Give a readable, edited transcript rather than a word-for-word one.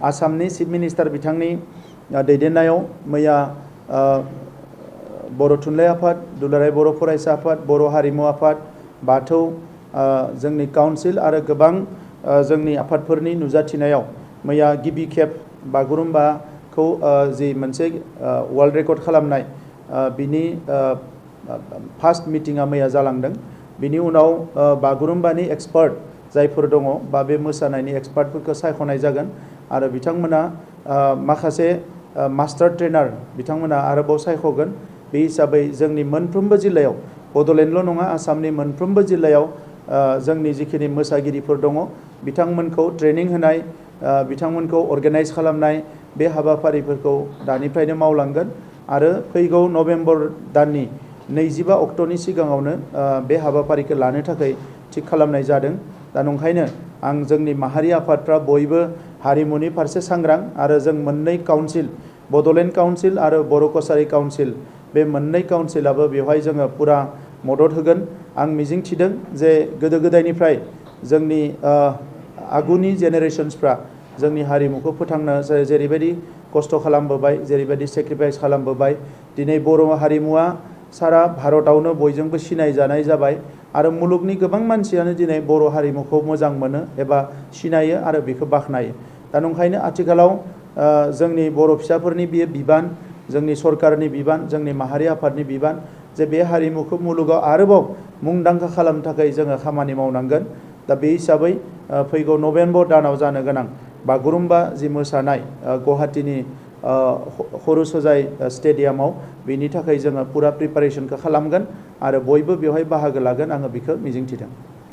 आसामनि chief minister बिथांनि दैदेननायाव मैया बर' थुनलाइ आफाद, दुलाराय बर' फरायसा आफाद, बर' हारिमु आफाद, बाथौ, जोंनि काउन्सिल आरो गोबां जोंनि आफादफोरनि नुजाथिनायाव मैया गिबि खेब बागुरुम्बाखौ जि मोनसे वर्ल्ड रेकर्ड खालामनाय बिनि फार्स्ट मिटिंआ मैया जालांदों। बिनि उनाव बागुरुम्बानि एक्सपार्ट जायफोर दङ बा बे मोसानायनि एक्सपार्टफोरखौ सायख'नाय जागोन आरो बिथांमोना माखासे मास्टार ट्रेनार बिथांमोना आरोबाव सायख'गोन। बे हिसाबै जोंनि मोनफ्रोमबो जिल्लायाव, बड'लेण्डल' नङा आसामनि मोनफ्रोमबो जिल्लायाव जोंनि जिखिनि मोसागिरिफोर दङ बिथांमोनखौ ट्रेनिं होनाय, बिथांमोनखौ अर्गेनाइज खालामनाय बे हाबाफारिफोरखौ दानिफ्रायनो मावलांगोन आरो फैगौ नभेम्बर दाननि 22 अक्ट'नि सिगाङावनो बे हाबाफारिखौ लानो थाखाय थिग खालामनाय जादों। दा नंखायनो आं जोंनि माहारि आफादफ्रा बयबो हारिमुनि फारसे सांग्रां आरो जों मोननै काउन्सिल, बड'लेण्ड काउन्सिल आरो बर' कसारि काउन्सिल, बे मोननै काउन्सिलाबो बेवहाय जोङो पुरा मदद होगोन। आं मिजिंथिदों जे गोदो गोदायनिफ्राय जोंनि आगुनि जेनेरेशन्सफ्रा जोंनि हारिमुखौ फोथांनो जेरैबायदि खस्थ' खालामबोबाय, जेरैबायदि सेक्रिफाइस खालामबोबाय, दिनै बर' हारिमुवा सारा भारतआवनो बयजोंबो सिनायजानाय जाबाय आरो मुलुगनि गोबां मानसियानो दिनै बर' हारिमुखौ मोजां मोनो एबा सिनायो आरो बेखौ बाख्नायो। दा नंखायनो आथिखालाव जोंनि बर' फिसाफोरनि बेयो बिबान, जोंनि सरकारनि बिबान, जोंनि माहारि आफादनि बिबान जे बे हारिमुखौ मुलुगाव आरोबाव मुंदांखा खालामनो थाखाय जोङो खामानि मावनांगोन। दा बे हिसाबै फैगौ नभेम्बर दानाव जानो गोनां बागुरुम्बा जि मोसानाय गुवाहाटीनि हरुसजाय स्टेडियामाव, बेनि थाखाय जोङो पुरा प्रिपारेसनखौ खालामगोन आरो बयबो बेवहाय बाहागो लागोन, आङो बेखौ मिजिंथिदों।